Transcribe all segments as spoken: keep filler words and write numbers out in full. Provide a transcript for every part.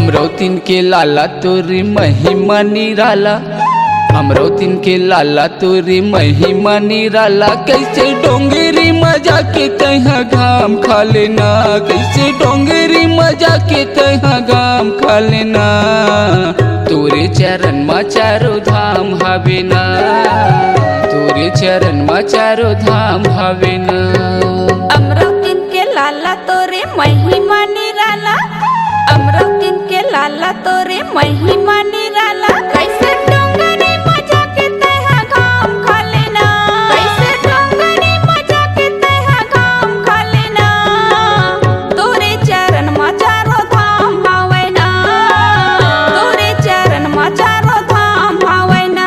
अमरौतिन के लाला तोरी महिमा निराला, अमरौतिन के लाला तोरी महिमा निराला। कैसे डोंगरी म जाके तैहा घाम खा लेना, कैसे डोंगरी म जाके तैहा घाम खा लेना। तोरे चरण म चारों धाम हवे ना, तोरे चरण म चारों धाम हवे ना। अमरौतिन के लाला तोरे महिमा निराला, अमरौतिन के लाला तोरे महिमा निराला। कैसे डोंगरी म जाके तैहा घाम खा लेना, कैसे डोंगरी म जाके तैहा घाम खा लेना। तोरे चरण म चारों धाम हवय ना, तोरे चरण म चारों धाम हवय ना।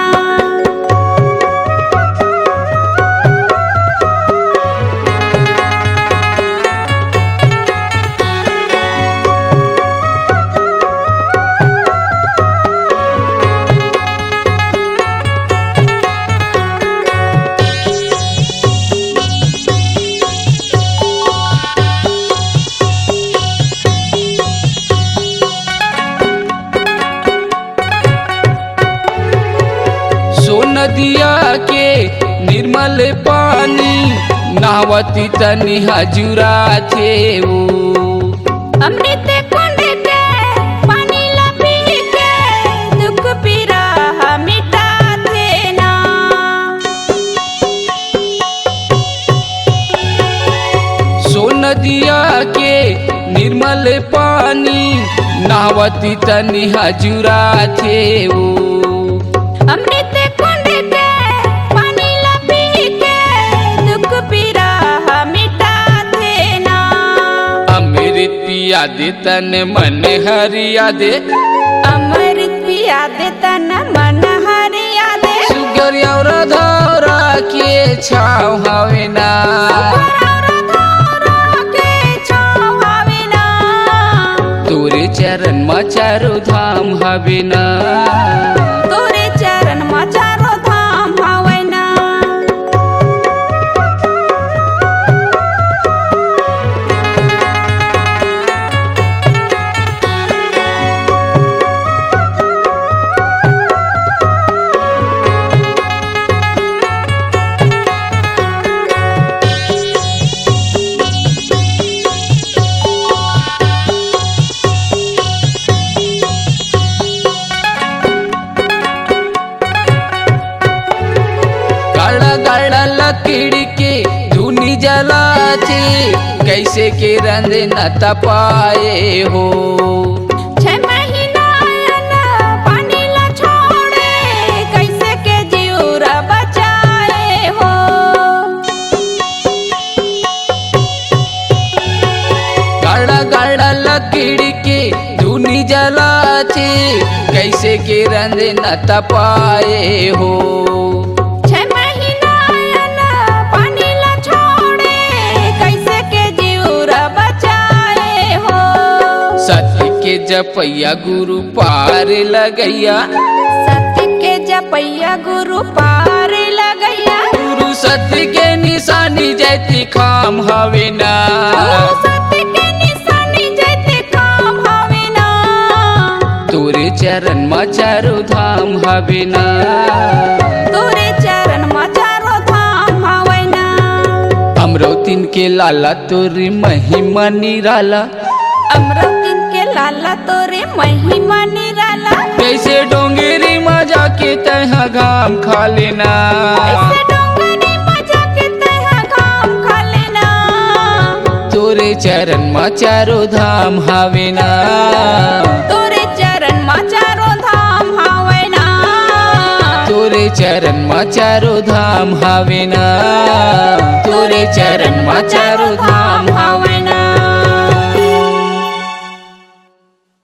सो नदिया के निर्मल पानी, नहावती तनी हजुराथे ओ। अमृत कुंड के पानी ला पी के, दुख पीरा ह मिटाथे ना। सो नदिया के निर्मल पानी, नहावती तनी हजुराथे ओ। अमृत कुंड के पानी ला पी के, दुख पीरा ह मिटाथे ना। अमृत पिया दे तन मन हरिया दे, अमृत पिया दे तन मन हरिया दे। सुघर अउर धौरा के छाँव हवे ना, सुघर अउर धौरा के छाँव हवे ना। तोरे चरण म चारों धाम हवे ना, तोरे चरण म चारों धाम हवे ना। गाड़ा गाड़ा लकड़ी के धुनी जलाथे, कैसे के रंद न तपाए हो। छह महीना अन्न पानी ला छोड़े, कैसे के जीव रा बचाए हो। गाड़ा गाड़ा लकड़ी के धुनी जलाथे, कैसे के रंद न तपाए हो। छह महीना अन्न पानी ला छोड़े, कैसे के जीव रा बचाए हो। सत्य के जपैया गुरु पार लगैया, सत्य के जपैया गुरु पार लगैया। गुरु सत्य के निशानी जैती खाम हवे ना, गुरु सत्य के निशानी जैती खाम हवे ना। तोरे चरण म चारों धाम हवे ना, तोरे चरण म चारों धाम हवे ना। अमरौतिन के लाला तोरे महिमा निराला, अमरौतिन के लाला तोरे महिमा निराला। कैसे डोंगरी म जाके तैहा घाम खा लेना, कैसे डोंगरी म जाके तैहा घाम खा लेना। तोरे चरण म चारों धाम हवे ना, तोरे चरण म चारों धाम हवे ना। तोरे चरण म चारों धाम हवे ना, तोरे चरण म चारों धाम हवे